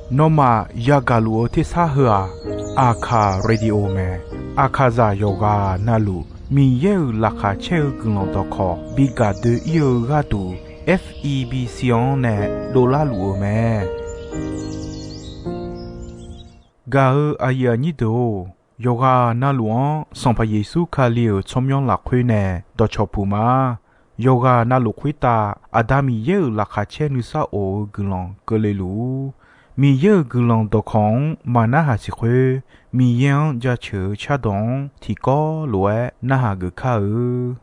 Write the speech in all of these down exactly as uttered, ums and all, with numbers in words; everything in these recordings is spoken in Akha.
Nawmaf yagaq luf-eu tersar heu-aq, Aqkaq Radio mae. Aqkaqzaq yawqghaq navluf Miqyaer-euq laqkhaq caer-eu guiqlanq dawqkawq bi gaq doe-ir-eu gharduq, F E B C-anr nae dovlar luf-eu mae. Gaq-eu aqyuif aqnyir deuq-or, yawqghaq navluf-anr Sanqpaq Yeqsur Kali-euq tsawrmyanr lafkhoer nae dawqcawq puq ma. Yawqghaq navluf khoertav Aqda Miqyaer-euq laqkhaq caer nuisar of-eu guiqlanq keuvle luf-ur. Miqyaer-euq guiqlanq dawqkawq-anr maqnarhaq siq khoer, Miqyaer-anr jaceuq-eu cardawq-anr tiqkawv lof-aer narhaq geuf kar-eu.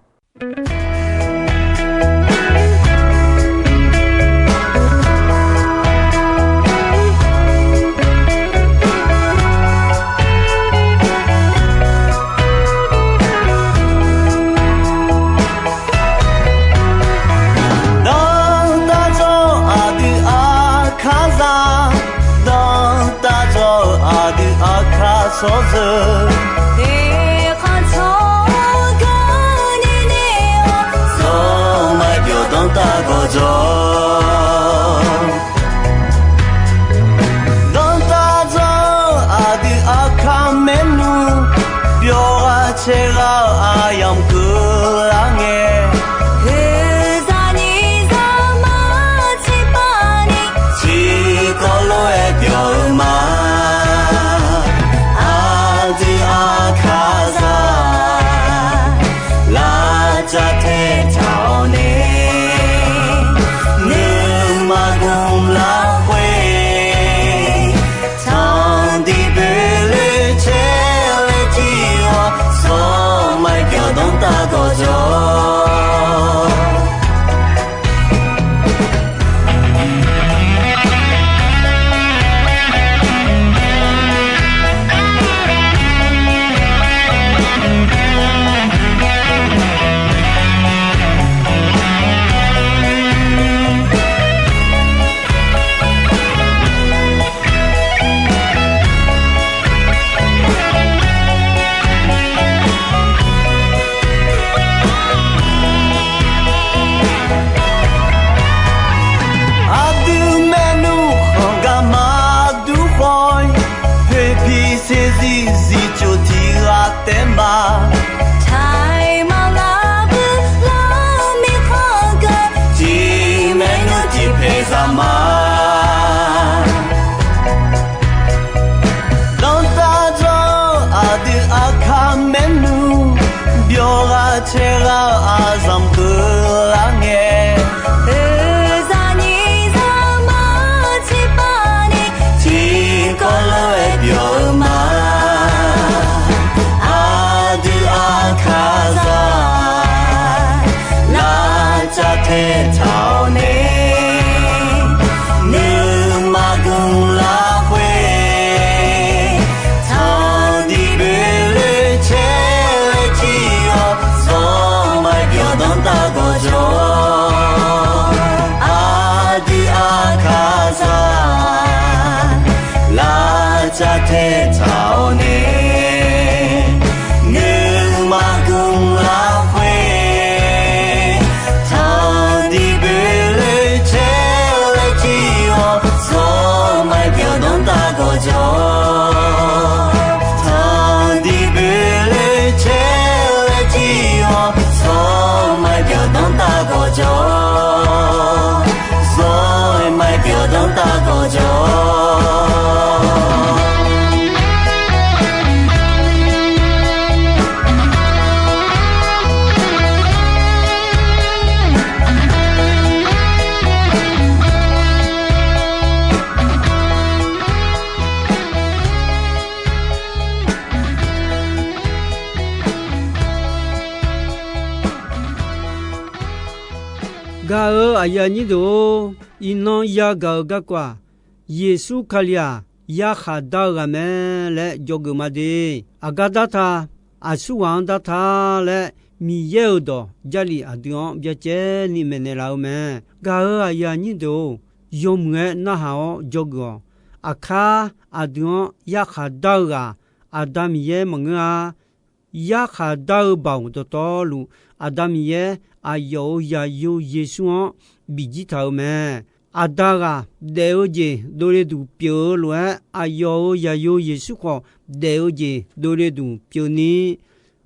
Dawrtaq dzawr aqdui Aqkaqzaq, dawrtaq dzawr aqdui Aqkaq tsawrjeuq, eqkhanq tsawrganr ni nae-awr, zawr maqbyawq dawrtaq gawqjawq. Dawrtaq dzawr aqdui Aqkaq maernmr, byawq ghaq caer ghaq-eu aqyamq keuvlar ngae, heuzaq nyiq zaq mar tiqpav ni, tiqkawv lof-aer byawq-eu ma. Aqdui Aqkaqzaq, lavcav taetaq-awr nae, nuima gmq lafkhoer, tanqdiq boeqloe caer laer jir-awr, zawr maqbyawq dawrtaq gawqjawq. Aqdui maernmr khanq gar maqdur khawf-ir, poeqpiq saeqzir zifcof tiq ghaq taef ma. Taiq maqlar bui lar mirkhanq geu, tiq maernmr tiq paeq zaq ma. Dawrtaq dzawr aqdui Aqkaq maernmr, byawq ghaq caer ghaq-eu aqzanq keuvlar ngae, heuzaq nyiq zaq mar tiqpav ni, tiqkawv lof-aer byawq-eu ma. Aqdui Aqkaqzaq, lavcav taetaq-awr nae, nuima gmq lafkhoer, tanqdiq boeqloe caer laer jir-awr, zawr maqbyawq dawrtaq gawqjawq. Aqdui Aqkaqzaq, lavcav taetaq-awr nae, nuima gmq lafkhoer, tanqdiq boeqloe caer laer jir-awr, zawr maqbyawq dawrtaq gawqjawq. Tanqdiq boeqloe caer laer jir-awr, zawr maqbyawq dawrtaq gawqjawq. Zawr maqbyawq dawrtaq gawqjawq. Gaq-euq aqyuif aqnyir deuq-or, iqnan yagaq-euq garkawv-aq, Yeqsur Kali-aq, yarkhaq dar-eu ghaq mae laer dzawgeuf ma de. Aqgar darta, aqsurghaq-anr darta laer, Miqyaer-euq dawq Jarlif aqdui-anr byacaevni maeqnaeq laf-eu mae. Gaq-euq aqyuif aqnyir deuq-or, yawmuiq-aer narhaq-awr dzawgeuf-awq. Aqkar aqdui-anr yarkhaq dar-eu ghaq, Aqda Miqyaer maqngeur-a. Yarkhaq dar-eu baoq dawqtawvluf, Aqda Miqyaer aqyawf-euq zaqyo Yeqsur-anr bifjir taq-euq mae. Aqda ghaq daef-eu jeq dovle duq pyeuf-eu lof-aer, aqyawf-euq Zaqyo Yeqsur khawf daef-eu jeq dovle duq pyeuf ni,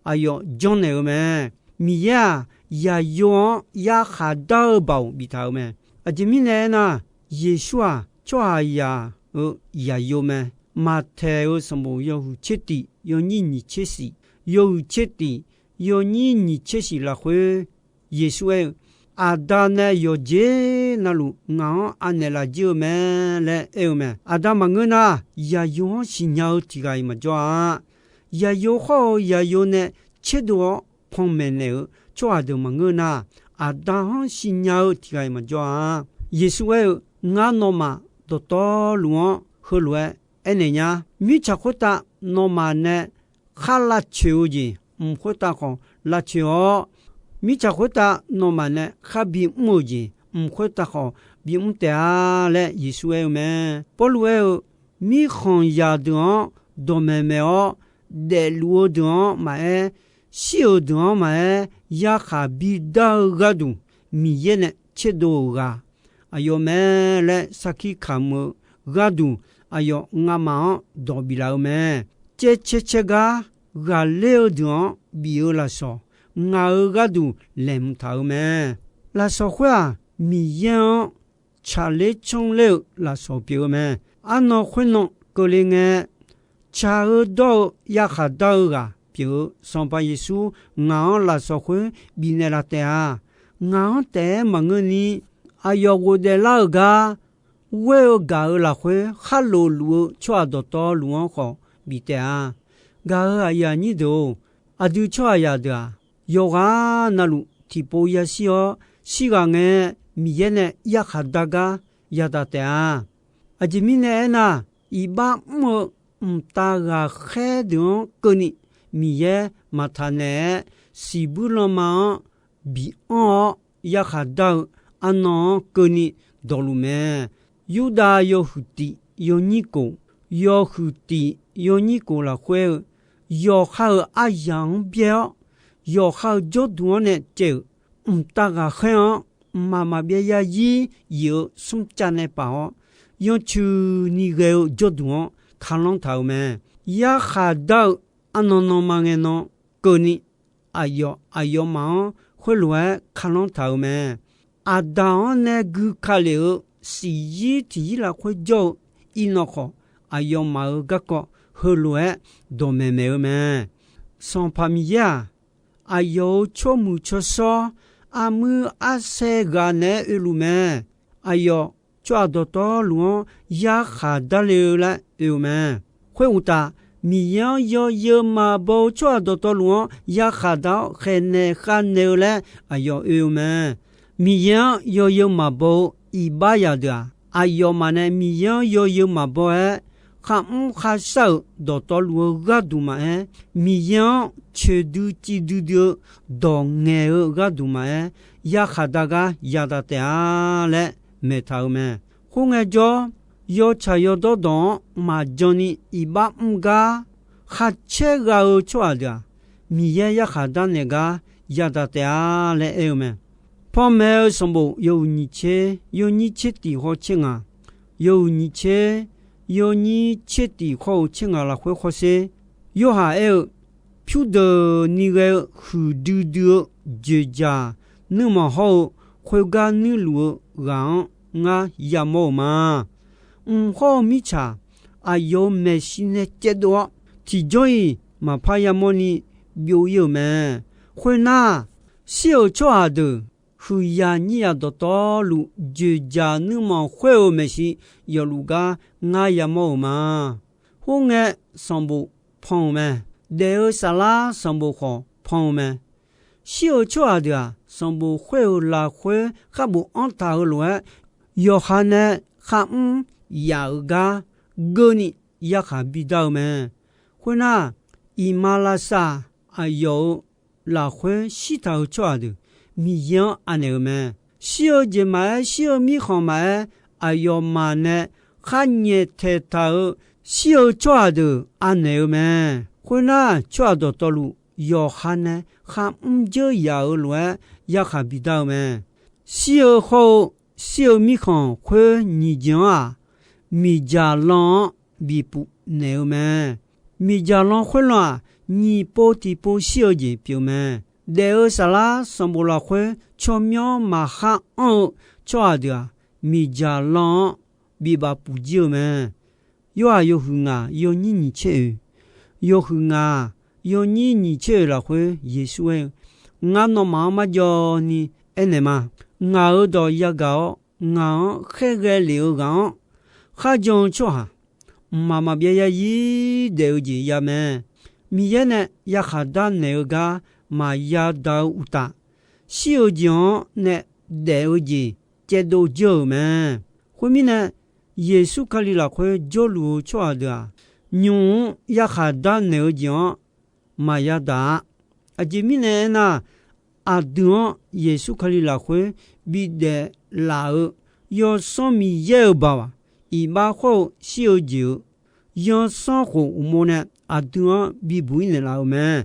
aqyawf janrnaeq-eu mae. Miqyaer-aq, Zaqyo-anr yarkhaq dar-eu baoq biftaq-euq mae. Aqjeq mirnae aernar, Yeqsur-aq, tsawrhaqzaq-euq Zaqyo mae. Maqtaeq-euq sanqbof yawhuiq tser tif yawnyir nyiq tser shif, yawhuiq tser tif yawnyir nyiq tser shif lafkhoer, Yeqsur aer-eu, Aqda nae yawqjeq navluf ngaq-anr anaeq laf jir-eu mae laer aer-eu mae. Aqda maqngeur nar, Zaqyo-anr siqnya-eu tiq ghaq-iq maqjawr-a. Zaqyo khawr-eu Zaqyo nae tserdov-awr panmaeq naeq-eu tsawrhaq deuq maqngeur nar, Aqda-anr siqnya-eu tiq ghaq-iq maqjawr-a. Yeqsur aer-eu, Ngar nawmaf dawqtawvluf-anr heulof-aer aernaeq nya. Mirtsaq khoertav nawmaf nae khar lavcoeq-eu jeq, mq khoertav khawf lavcoeq-awr, mirtsaq khoertav nawmaf nae khar bimr-euq jeq, mq khoertav khawf bimr taef-a laer Yeqsur aer-eu mae. Pawrluv aer-eu, Mirkhanq zaqdeuq-anr dawqmaeq maeq-awr, daefluf-eu deuq-anr maqaer, shir-euq deuq-anr maqaer, yarkhaq bidar-eu gharduq Miqyaer nae tserdov-euq ghaq aqyawf mae laer sarkir kamq-eu gharduq, aqyawf ngamaf-anr dawq biflaf-eu mae. Caer caer caer gar ghaqler-eu deuq-anr bif-eu lafsawq, ngaq-euq gharduq laeqhmq taq-euq mae. Lafsawq khoer-aq, Miqyaer-anr tsaqler canrler-eu lafsawq pyeuf-eu mae. Arnan khoernan keuvle ngae, tsaq-eu dawr-eu yarkhaq dar-eu ghaq pyeuf-eu Sanqpaq Yeqsur ngaq-anr lafsawq khoer bifnaeq laf taef-a. Ngaq-anr taef-aer maqngeurni, aqyawf ghofdaef lar-euq gar ghoer-eu gaq-eu lafkhoer, khar lof luf-eu tsawrhaq dawqtawvluf-anr khawf bif taef-a. Gaq-euq aqyuif aqnyir deuq-or, aqdui tsawrhaqzaq deuq-aq, yawqghaq navluf tiqpov yashir-awr shirghaq ngae, Miqyaer nae yarkhaq dar gar yadaq taef-a. Aqjeq mirnae aernar, iqbax mr-eu mqtav ghaqkhaer deuq-anr keuvni Miqyaer maqtaq naeq-aer, siqbuir lanma-anr bianr-awr yarkhaq dar-eu arnan-anr keuvni dawqluf mae. Yurdav yawhuiq tif yawnyir kof, yawhuiq tif yawnyir kof lafkhoer-eu, yawqha-euq aryaq-anr byaer-awr, yawqha-euq jawrduq-anr nae caev-euq mqtav ghaqkhaer-anr mqmaq maqbyav yarzir yif-eu smrcav nae paf-awr, yancoeni ghae-eu jawrduq-anr kalanr taq-euq mae. Yarkhaq dar-eu arnan nanma ngae nan keuvni, aqyawf aqyawfmaf-anr khoerlof-aer kalanr taq-euq mae. Aqdaq-anr nae gui ka lef-eu siqzir tiqzir lafkhoer jawr-eu Irnawv khawf, aqyawfmaf-euq garkawv heulof-aer dawqmaeq maeq-eu mae. Sanqpaq Miqyaer-aq, aqyawf-euq tsawrmuiq tsawrshawr, armuir arsaer ghaq naeq-aer oeluf mae. Aqyawf tsawrhaq dawqtawvluf-anr yarkhaq darle-eu laer oe-eu mae. Khoeruqtaf, Miqyaer-anr yawzeu maqbaw-eu tsawrhaq dawqtawvluf-anr yarkhaq dar-awr khaeqnaeq khavnaeq-eu laer aqyawf oe-eu mae. Miqyaer-anr yawzeu maqbaw-eu iqbaxzaq deuq-aq, aqyawfmaf nae Miqyaer-anr yawzeu maqbaw-aer, kharmr kharshar-euq dawqtawvluf-eu gharduq maqaer, Miqyaer-anr coeqdui civ duidui-eu dawq ngaeq-eu gharduq maqaer, yarkhaq dar gar yadaq taef-a laer maeqtaq-euq mae. Khoerngae jawr, yawtsaq yawdawr dawq-anr maqjan ni iqbax mr gar kharcaer gha-eu tsawrhaq deuq-aq, Miqyaer yarkhaq darnaeq gar yadaq taef-a laer aer-eu mae. Panmaeq-eu sanqbof yawhuiq nyiq tser yawnyir tser tif hawr tser ngaq, yawhuiq nyiq tser yawnyir tser tif hawr-eu tser ngaq lafkhoer hawsher. Yorhaq aer-eu, pyurdeuqni ghae-eu huiqdui dui-eu dzoeqdzaq nuirmanq hawr-eu, khoergar nuirluf-eu ghaq-anr ngar yamawr-euq ma. Mq hawr-eu mirtsaq aqyawf-euq maeqshi nae caevdov-awr, tiqjawr-iq maqpar yamawrni byov-ir-euq mae. Khoernar, shir-euq tsawrhaq deuq huiqyaq nyiryaq dawqtawvluf dzoeqdzaq nuirmanq khoer-euq maeqshi yawfluf gar ngar yamawr-euq ma. Khoerngae, sanqbof pan-euq mae. Daef-eu saflar sanqbof khawf pan-eu mae. Shir-eu tsawrhaq deuq-aq, sanqbof khoer-euq lafkhoer kharbof anr taq-eu lof-aer, yawqha nae kharmr yaf-euq gar geurni yarkhaq bidar-eu mae. Khoernar, iqmalavshav aqyawf-euq lafkhoer shirtaq-euq tsawrhaq deuq Miqyaer-anr anaeq-euq mae. Shir-eu jeq maqaer, shir-eu mirkhanq maqaer, aqyawfmaf nae kharnyaef taeqtaq-euq shir-eu tsawrhaq deuq anaeq-eu mae. Khoernar, tsawrhaq dawqtawvluf yawqha nae kharmr dzeur yaf-euq lof-aer yarkhaq bidar-eu mae. Shir-eu hawr-eu shir-eu mirkhanq khoer nyiq jeq-anr-aq, miqdzaq lan-anr bipuf naeq-eu mae. Miqdzaq lan khoerlan-aq, nyiq pov tiqpov shir-eu jeq pyeuf mae. Daef-eu saflar sanqbof lafkhoer tsawrmyanr maqkhar anr-eu tsawrhaq deuq-aq, miqdzaq lan-anr bibaf puf jir-eu mae. Yorhaq yawhuiq ngaq yawnyir nyiq tser oeq, yawhuiq ngaq yawnyir nyiq tser oeq lafkhoer Yeqsur aer-eu, Ngar nawmaf-anr marjawv ni aernaeq ma. Ngaq-euq dawq yagaq-awr, ngaq-anr khaerghae lef-eu ghaq-anr kharjan-eu tsawrhaq, mqmaq maqbyav yarzir daef-eu jeq ya mae. Miqyaer nae yarkhaq darnaeq-eu gar maqya daq-eu uqtaf, shir-eu jeq-anr nae daef-eu jeq caevdov jeur-euq mae. Khoermirnae, Yeqsur Kali lafkhoer jawrluf-eu tsawrhaq deuq-aq, nymq-mr yarkhaq darnaeq-eu jeq-anr maqya daq-a. Aqjeq mirnae aernar, aqdui-anr Yeqsur Kali lafkhoer bidaef laf-eu Yawsanr Miqyaer-euq baoq-aq, iqbax khawr-eu shir-eu jeq-euq zanrsanrkhof uqmov nae aqdui-anr bibuq-ir naeqlaf-euq mae.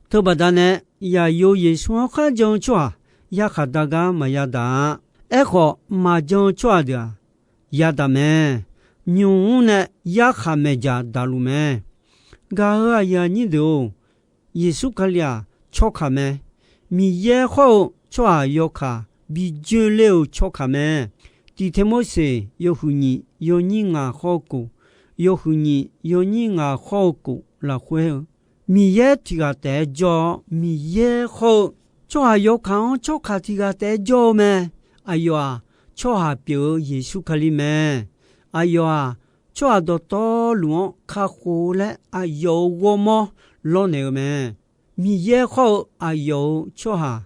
Teubaqda nae, yaqyo Yeqsur-anr kharjan-eu tsawrhaq yarkhaq dar gar maqya daq-a. Aerkhawf, maqjan-eu tsawrhaq deuq-aq, yadaq mae. Nymq-mr nae yarkhaq maeqdzaq daqluf mae. Gaq-euq aqyuif aqnyir deuq-or, Yeqsur Kali-aq, tsawrkaq mae. Miqyaer khawr-eu tsawrhaq yawkaq bi joerler-eu tsawrkaq mae. Tiqte Morseq yawhuiq nyiq yawnyir ngaq khawr-eu kof, yawhuiq nyiq yawnyir ngaq khawr-eu kof lafkhoer-eu, Miqyaer tiq ghaq taef-aer jawr-awr, Miqyaer khawr-eu tsawrhaq yawkaq-anr tsawrkaq tiq ghaq taef-aer jawr-eu mae. Aqyawf-aq, tsawrhaq pyeuf-eu Yeqsur Kali mae. Aqyawf-aq, tsawrhaq dawqtawvluf-anr kakhof-eu laer aqyawf-euq ghawrmawr lawrnaeq-eu mae. Miqyaer khawr-eu aqyawf-euq tsawrhaq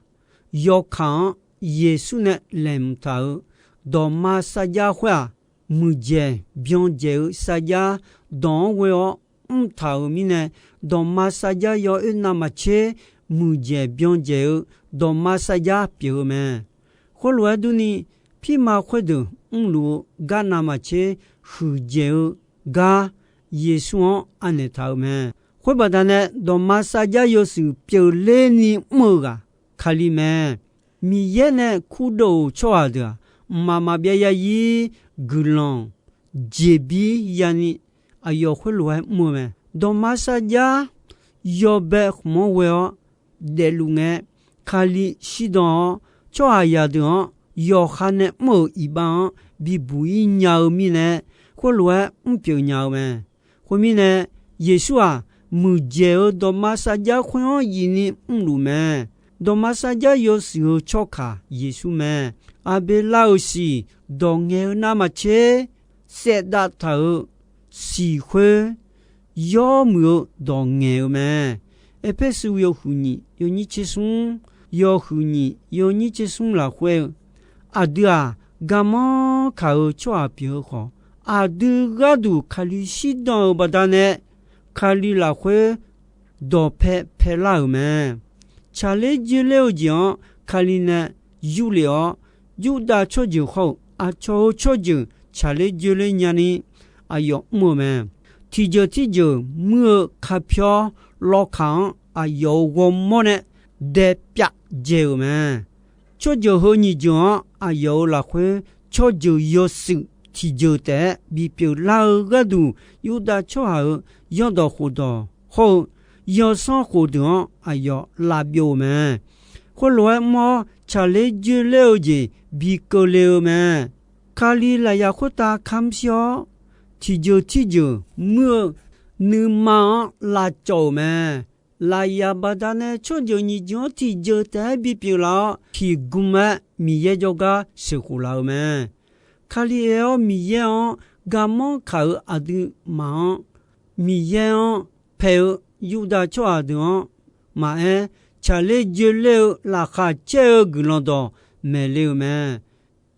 yawkaq-anr Yeqsur nae laeqhmq taq-euq dawqma sarjax khoer-aq, muiqdzaeq byan dzaeq-eu sarjax dawq-anr ghoe-awr mrtaq-euq mirnae, dawqma sarjax yawoer navmaqtser muiqdzaeq byan dzaeq-eu dawqma sarjax pyeuf-eu mae. Khoerlof-aer durni, pirma khoerdeuq mrluf-eu gar navmaqtser huiqdzaeq-eu gar Yeqsur-anr anaeq taq-euq mae. Khoer baqdanae, dawqma sarjax yawshuif pyeufler ni mr-eu ghaq Kali mae. Miqyaer nae kurdov-euq tsawrhaq deuq-aq, mqmaq maqbyav yarzir guiqlanq jeqbir yani aqyawf khoerlof-aer mr-eu mae. Dawqma sarjax yawbae khmq-anr ghoe-awr daefluf ngae, Kali shirdan-awr, tsawrhaqzaq deuq-anr yawqha nae mr-euq iqbax-anr bibuq-ir nya-eu mirnae, khoerlof-aer mrpyeuf nya-eu mae. Khoermirnae, Yeqsur-aq, muiqdzaeq-eu dawqma sarjax khoer-anr yif ni mrluf mae. Dawqma sarjax yawshuif-eu tsawrkaq Yeqsur mae. Aqbeqlav-euq siq dawq ngaeq-eu navmaqtser saevdav taq-euq siq khoer yawmuiq-eu dawq ngaeq-eu mae. Erpersu yawhuiq nyiq yawnyir tsersmr, yawhuiq nyiq yawnyir tsersmr lafkhoer-eu, aqdui-aq, garmanr kaq-eu tsawrhaq pyeuf-eu khawf, aqdui gharduq Kali shirdan-euq baqdanae, Kali lafkhoer dawqpae paelar-euq mae. Tsaqler joerler-eu jeq-anr Kali nae yurlef-awr, Yurdav tsawrjeuq khawr-eu aqcawq-eu tsawrjeuq tsaqler joerler nyani aqyawf mr-eu mae. Tiqjeuq tirjeuq muir-eu kapyawr lawkaq-anr aqyawf-euq ghawrmawr nae daepyav dzae-euq mae. Tsawrjeuq heu nyiq jeuq-anr aqyawf-euq lafkhoer tsawrjeuq yawshuif tiqjeuq taef-aer bipyeuf lar-eu gharduq, Yurdav tsawrhaq-euq zanrdawq khofdawq hawr-eu zanrsanrkhof deuq-anr aqyawf lavbyov-eu mae. Khoerlof-aer mr-awr, tsaqler joerler-eu jeq bi keuvle-eu mae. Kali lafyaq khoertav kamr shir-awr, tiqjeuq tirjeuq muir-eu nuima-anr lavcawv-euq mae. Lafyaq baqdanae tsawrjeuq nyiq jeuq-anr tiqjeuq taef-aer bipyeuf laf-awr, tiqgm-aer Miqyaer jawrgar sheuqkhof laf-eu mae. Kali aer-awr Miqyaer-anr garmanr kaq-euq aqduimaf-anr, Miqyaer-anr paeq-eu Yurdav tsawrhaq deuq-anr maqaer, tsaqler joerler-eu laqkhaq caer-eu guiqlanq dawq maeqle-euq mae.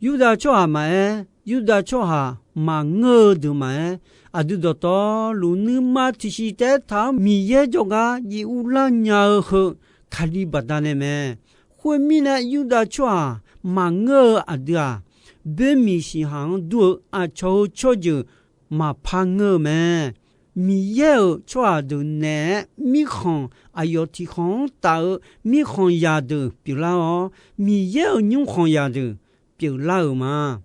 Yurdav tsawrhaq maqaer, Yurdav tsawrhaq maqngeur-eu deuq maqaer, aqdui dawqtawvluf nuima tiqsiq taef-aer taq-anr Miqyaer jawrgar jiv urlar nya-eu heu Kali baqdanae mae. Khoermirnae, Yurdav tsawrhaq maqngeur-eu aqdui-aq, boermiq siqhaq-anr dur-eu aqcawq-eu tsawrjeuq maqpar ngeur-eu mae. Miqyaer-euq tsawrhaq deuq naeq-aer mirkhanq, aqyawf tiqkhanq-anr taf-eu mirkhanq zaqdeuq pyeuflar-awr, Miqyaer-euq nymrkhanq zaqdeuq pyeuflar-euq ma.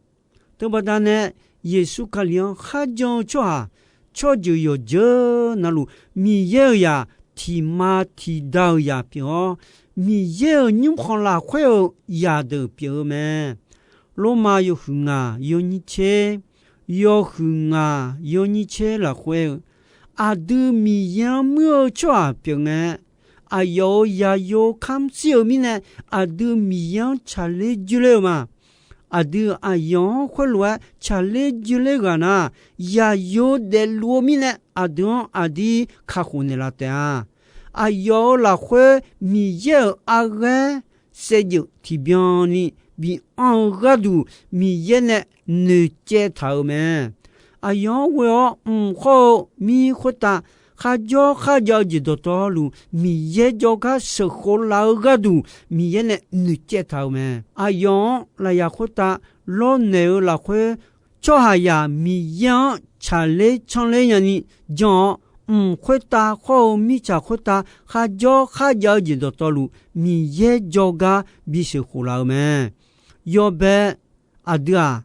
Teubaqda nae Yeqsur Kali-anr kharjan-eu tsawrhaq, tsawrjeuq yawqjeuq navluf Miqyaer-euq zaq tiqma tiqda-euq zaq pyeuf-awr, Miqyaer-euq nymrkhanq lafkhoer-euq zaqdeuq pyeuf-eu mae. Lormav yawhuiq ngaq yawnyir tser, yawhuiq ngaq yawnyir tser lafkhoer-eu, aqdui Miqyaer-anr muir-eu tsawrhaq pyeuf ngae, aqyawf-euq zaqyo kamr shir-euq mirnae, aqdui Miqyaer-anr tsaqler joerler-eu ma. Aqdui aqyawf-anr khoerlof-aer tsaqler joerler ghaq nar, zaqyo daefluf-eu mirnae aqdui-anr aqdir kakhof naeqlaf taef-a. Aqyawf-euq lafkhoer Miqyaer-euq arghaer saevdzeuf tiqbyan ni bi anr-eu gharduq, Miqyaer nae noeqcaev taq-euq mae. Aqyawf-anr ghoe-awr mq khawr-eu mir khoertav kharjawr kharjav-eu jeq dawqtawvluf, Miqyaer jawrgar sheuqkhof laf-eu gharduq, Miqyaer nae noeqcaev taq-euq mae. Aqyawf-anr lafyaq khoertav lawrnaeq-eu lafkhoer, tsawrhaqzaq Miqyaer-anr tsaqler canler nyani jan-awr, mq khoertav khawr-eu mirtsaq khoertav kharjawr kharjav-eu jeq dawqtawvluf, Miqyaer jawrgar bisheuq khof laf-eu mae. Yawbae aqdui-aq,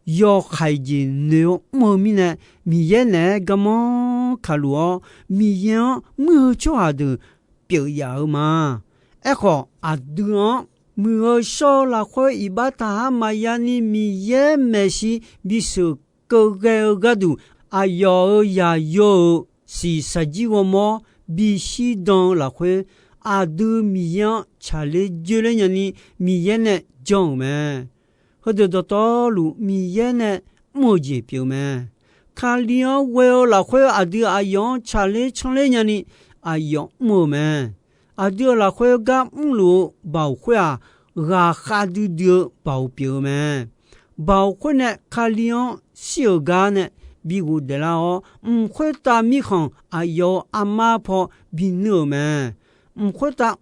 yawkhaeq jeq noeq-awr mr-eu mirnae, Miqyaer naeq-aer garmanr kaqluf-awr, Miqyaer-anr muir-eu tsawrhaq deuq pyeuf yaf-eu ma. Aerkhawf, aqdui-anr muiq-eu shawr-eu lafkhoer iqbax taqhar maqya ni Miqyaer maeqshi bisheuq keuv ghae-eu gharduq, aqyawf-euq zaqyo-euq shiqshaq jir ghawrmawr bishir dan-eu lafkhoer, aqdui Miqyaer-anr tsaqler joerler nyani Miqyaer nae jan-euq mae. Heudeuq dawqtawvluf Miqyaer nae mr-eu jeq pyeuf mae. Kali-anr ghoe-eu lafkhoer aqdui aqyawf-anr tsaqler canler nyani aqyawf mr-eu mae. Aqdui-euq lafkhoer gar mrluf-eu baoq khoer-aq, ghaqkhav duidui-eu baoq pyeuf-eu mae. Baoq khoer nae Kali-anr shir-euq gar nae bi ghofdaef lar-awr, mq khoertav mirkhanq aqyawf-euq armar paw bi nuir-euq mae. Mq khoertav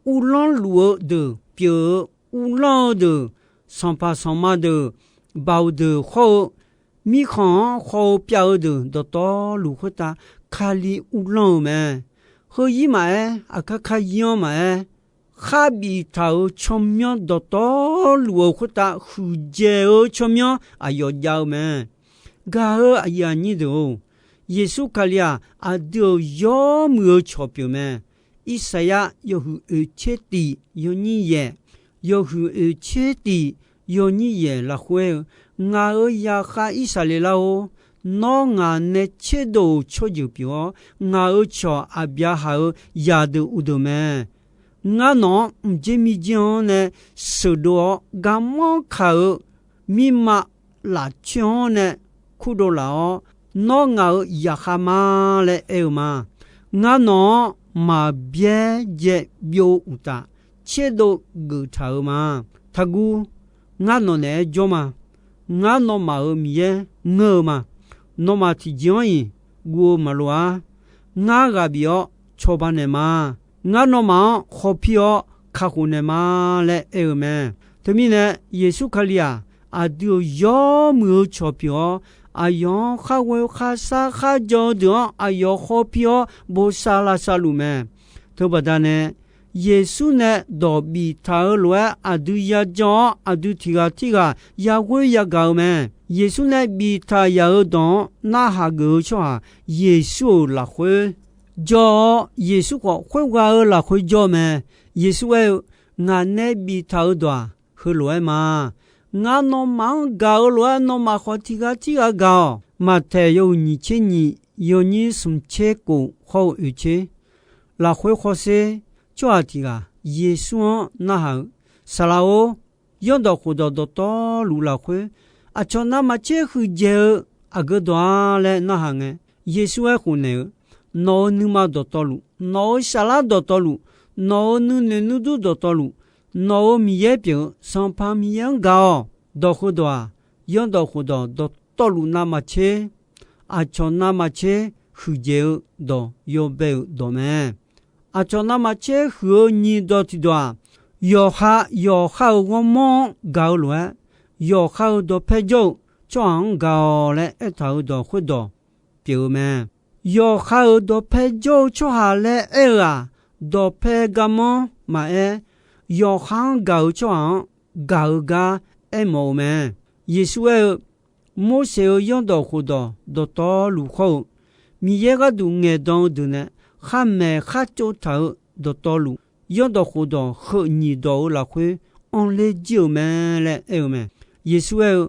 uvlanr luf-eu deuq pyeuf-eu, uvlanr-eu deuq, sanqpaq sanqma deuq, baoq deuq khawr-eu, mirkhanq-anr khawf-eu pyav-eu deuq dawqtawvluf khoertav Kali uvlanr-eu mae. Heu-ir maqaer, aqkar kar-ir-anr maqaer, khar biftaq-euq tsawrmyanr dawqtawvluf-euq khoertav huiqdzaeq-eu tsawrmyanr aqyawf jav-eu mae. Gaq-eu aqyuif aqnyir deuq-or, Yeqsur Kali-aq, aqdui-euq yawmuiq-eu cawq pyeuf mae. Irsaqyar yawhuiq oeq tser tiq yawnyir yaeq, yawhuiq oeq tser tiq yawnyir yaeq lafkhoer-eu, Ngaq-euq zaqkhav Irsaqleqlav-or, nawr ngaq nae tserdov-euq tsawrjeuq pyeuf-awr, ngaq-euq cawq Aqbyaqhaq-euq zaqdeuq uqdeuq mae. Ngar nawq-anr mqdzer mirdzir-anr nae sheuqdov-awr garmanr kaq-eu mirma lafcoer-anr nae kurdov laf-awr, nawr ngaq-euq zaqkhav ma laer aer-eu ma. Ngar nawq-anr maqbyaer dzae byov uqtaf, tserdov geuf taq-euq ma. Taqguv, ngar nawq naeq-aer jawr ma. Ngar nawmaf-euq Miqyaer ngeur-eu ma. Nawmaf tiqjeq-anr-iq guv-eu maqloq-ar. Ngar ghaq bif-awr cawba naeq ma. Ngar nawmaf-anr khawpir-awr kakhof naeq ma laer aer-eu mae. Teumirnae, Yeqsur Kali-aq, aqdui-euq yawmuiq-eu cawq pyeuf-awr, aqyawf-anr khar ghoe kharshar kharjan-eu deuq-anr aqyawf khawpir-awr bosav lavsav luf mae. Teubaqda nae, Yeqsur nae dawq biftaq-eu lof-aer aqdui yajan-awr, aqdui tiq ghaq tirghaq yaghoer yagaq-eu mae. Yeqsur nae biftaq yaq-euq dawq-anr narhaq geuf-eu tsawrhaq, Yeqsur-euq lafkhoer jawr-awr, Yeqsur khawf khoerghaq-euq lafkhoer jawr mae. Yeqsur aer-eu, Ngaq nae biftaq-eu dawq-aq, heulof-aer ma. Ngar nawmaf-anr gaq-eu lof-aer, nawmaf khawf tiq ghaq tirghaq gaq-awq. Maqtaeq yawhuiq nyiq tser nyiq, yawnyir smq tser kof hawr-eu oeq tser. Lafkhoer khawfsher tsawrhaq tiq ghaq Yeqsur-anr narhaq-eu, Saqlaq-or, Zanrdawq khofdawq dawqtawvluf lafkhoer, aqcawq navmaqtser huiqdzaeq-eu aqgeu dawq-a laer narhaq ngae, Yeqsur aer khofnaeq-eu, Nawq-euq nuima dawqtawvluf, nawq-euq saflar dawqtawvluf, nawq-euq nuinoeq nuidur dawqtawvluf, nawq-euq Miqyaer pyeuf-eu Sanqpaq Miqyaer-anr gaq-awq. Dawq heudawq-aq, Zanrdawq khofdawq dawqtawvluf navmaqtser, aqcawq navmaqtser huiqdzaeq-eu dawq yawbae-euq dawq mae. Aqcawq navmaqtser huiq-eu nyiq dawq tiqdawq-aq, yawqha yawqha-euq ghawrmawr-anr gaq-eu lof-aer, yawqha-euq dawqpae jawr-eu tsawrhaq-anr gaq-awq laer aertaq-euq dawq khoerdawq pyeuf-eu mae. Yawqha-euq dawqpae jawr-eu tsawrhaq laer aer-eu-aq, dawqpae garmanr maqaer, yawqha-anr gaq-eu tsawrhaq-anr gaq-eu gar aermawf-eu mae. Yeqsur aer-eu, Morseq-euq yawrdawq khofdawq dawqtawvluf khawr-eu, Miqyaer gharduq ngaeqdan-eu deuq nae khar maeq khar tsovtaq-eu dawqtawvluf, yawrdawq khofdawq heu nyiq dawq-eu lafkhoer anrler jir-euq mae laer aer-eu mae. Yeqsur aer-eu,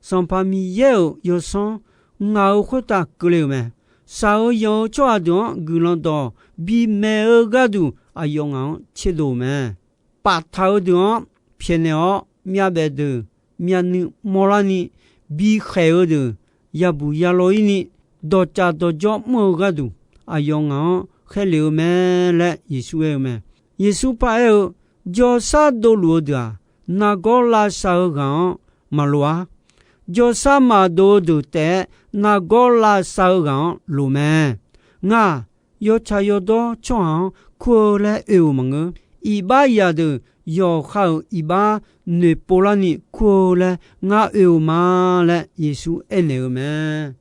Sanqpaq Miqyaer-euq yawsanr ngaq-euq khoertav keuvle-euq mae. Shaq-eu yanq-eu tsawrhaq deuq-anr guiqlanq dawq bimaeq-eu gharduq aqyawf ngaq-anr tserdov-euq mae. Paftaq-eu deuq-anr pyaeqnaeq-awr, myavbaef deuq myavnuiv mawrlarni, bikhaeq-eu deuq yabuq yalaw-ir ni, dawqtsaf dawqjawr mr-eu gharduq, aqyawf ngaq-anr khaerlef-eu mae laer Yeqsur aer-eu mae. Yeqsur paraer-eu, Jawrsar dovluf-eu deuq-aq, nargawr lavsav-eu ghaq-anr maqloq-ar. Jawrsar maqdov-eu deuq taef-aer nargawr lavsav-eu ghaq-anr loq mae. Ngar-aq, yawtsaq yawdawr tsawrhaq-anr kur-eu laer oe-euq maqngeur. Iqbax zaqdeuq yawqha-euq iqbax noeqpov larni kur-eu laer ngar oe-euq ma laer Yeqsur aernaeq-eu mae.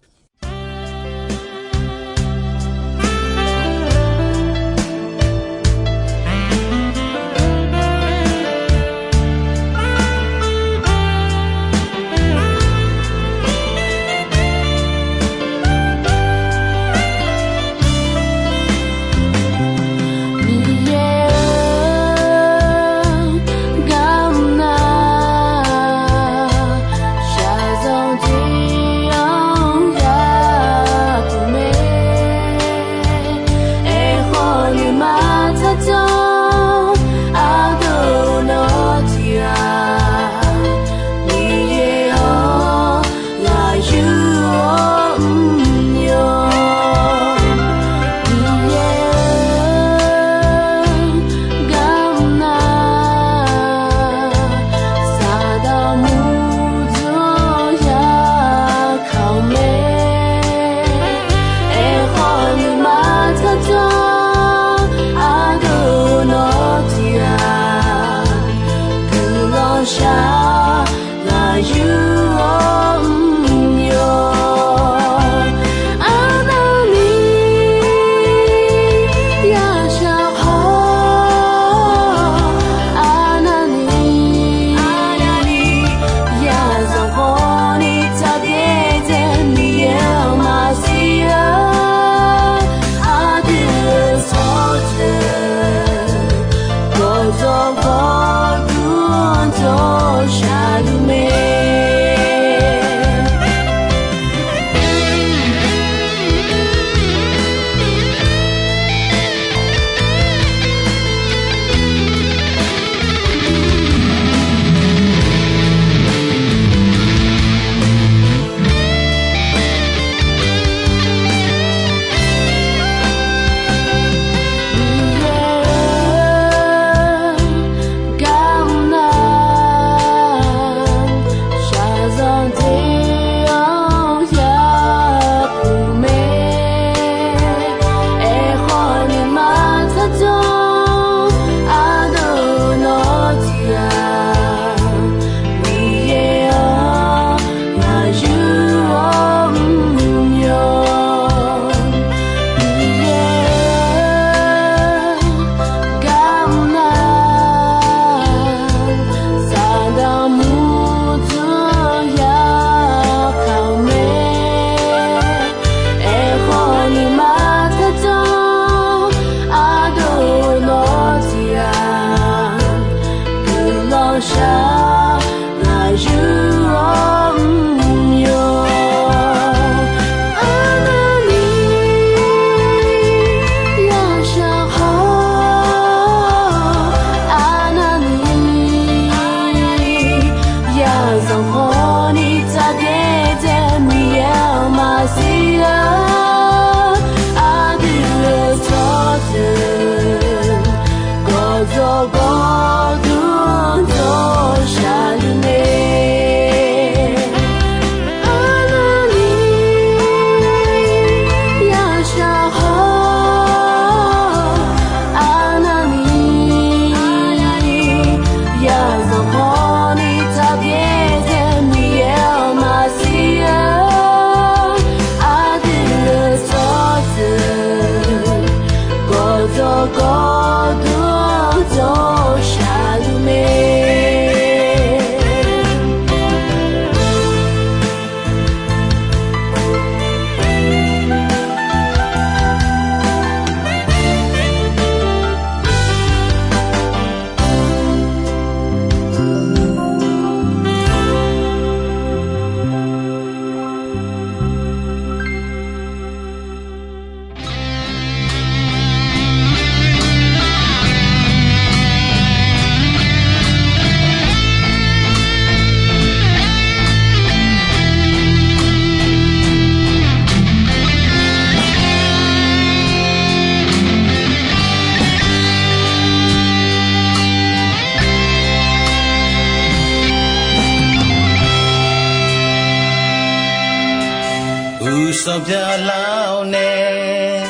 Sanqpaq Lar-awr nae,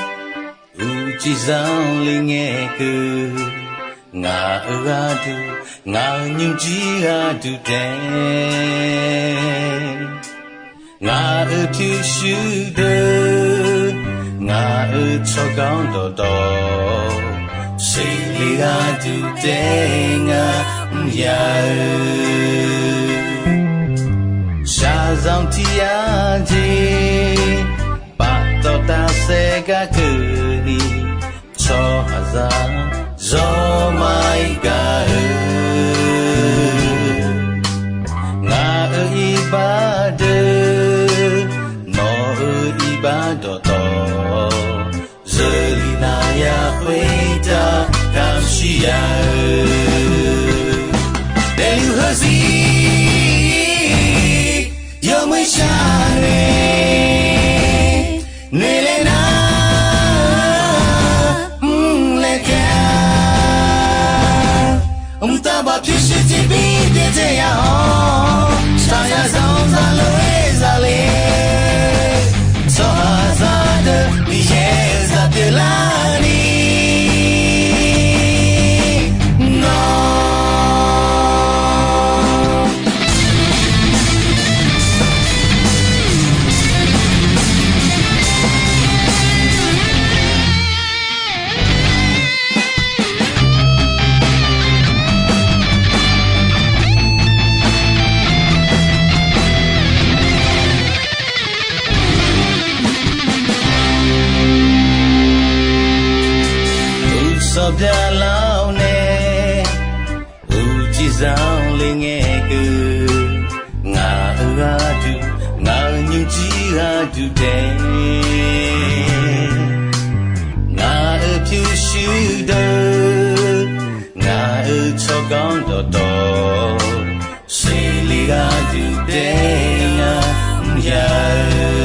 uqcif zanqler ngae keuv, ngaq-euq gharduq, ngaq-euq nymrjir gharduq taef, ngaq-euq pyurshuir deuq, ngaq-euq tsawrganr dawqtawv, seqle gharduq taef ngar mr ya-eu. Shaqzanq tiq yar jeq, paftawf tafsaef gar keuvni, tsawrhaqzaq zawr ma-ir gaq-eu. Ngaq-euq iqbax deuq, nawq-euq iqbax dawqtawv, zeurlif navya khoertav kamq shir ya-eu. Daefluf heuzir yawmuiq shar nae, noeqlaer nar mrlaer taef-a. Mqtav bawq pyurshuir tiqbir byaerdzae ya-awr, shaqzanq zanq zaqlof-aer zale, tsawrhaqzaq deuq Miqyaer-euq zaq pyeuflarni nawr Uqsanq byaqlar-awr nae, uqcif zanqler ngae keuv, ngaq-euq gharduq, ngaq-euq nymrjir gharduq taef, ngaq-euq pyurshuir deuq, ngaq-euq tsawrganr dawqtawv, seqle gharduq taef ngar mr ya-eu.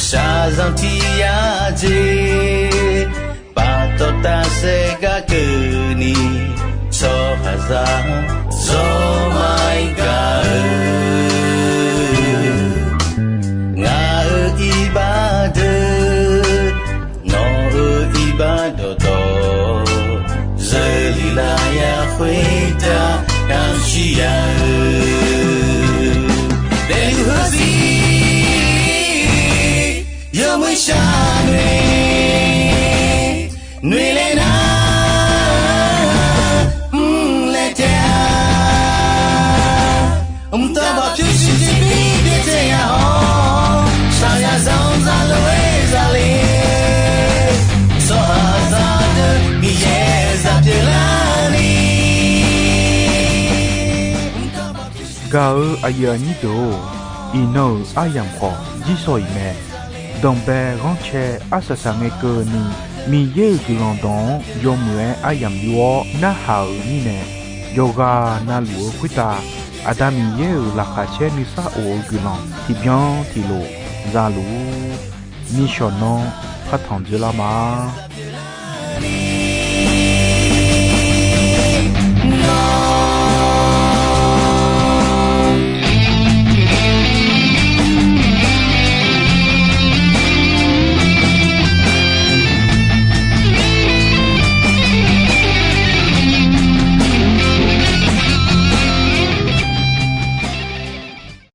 Shaqzanq tiq yar jeq, paftawf tafsaef gar keuvni, tsawrhaqzaq zawr ma-ir gaq-eu. Ngaq-euq iqbax deuq, nawq-euq iqbax dawqtawv, zeurlif lafyaq khoertav kamq shir ya-eu. Daefluf heuzir yawmuiq shar nae, noeqlaer nar mrlaer taef-a. Mqtav bawq pyurshuir tiqbir byaerdzae ya-awr, shaqzanq zanq zaqlof-aer zale, tsawrhaqzaq deuq Miqyaer-euq zaq pyeuflarni Gaq-eu aqyuif aqnyir deuq-or, iqnan-euq aryamq khawf jirsawq iq mae. Danqbae ghanrcae arsaq saq ngae keuvni, Miqyaer-euq guiqlanq dawq-anr yawmuiq-aer aryamq yur-awr narhaq-euq mirnae, yawqghaq navluf-eu khoertav Aqda Miqyaer-euq laqkhaq caer nuisar of-eu guiqlanq tiqbyan tiqlof za luf-ur. Nishawq nanr partanq dzoerlar ma.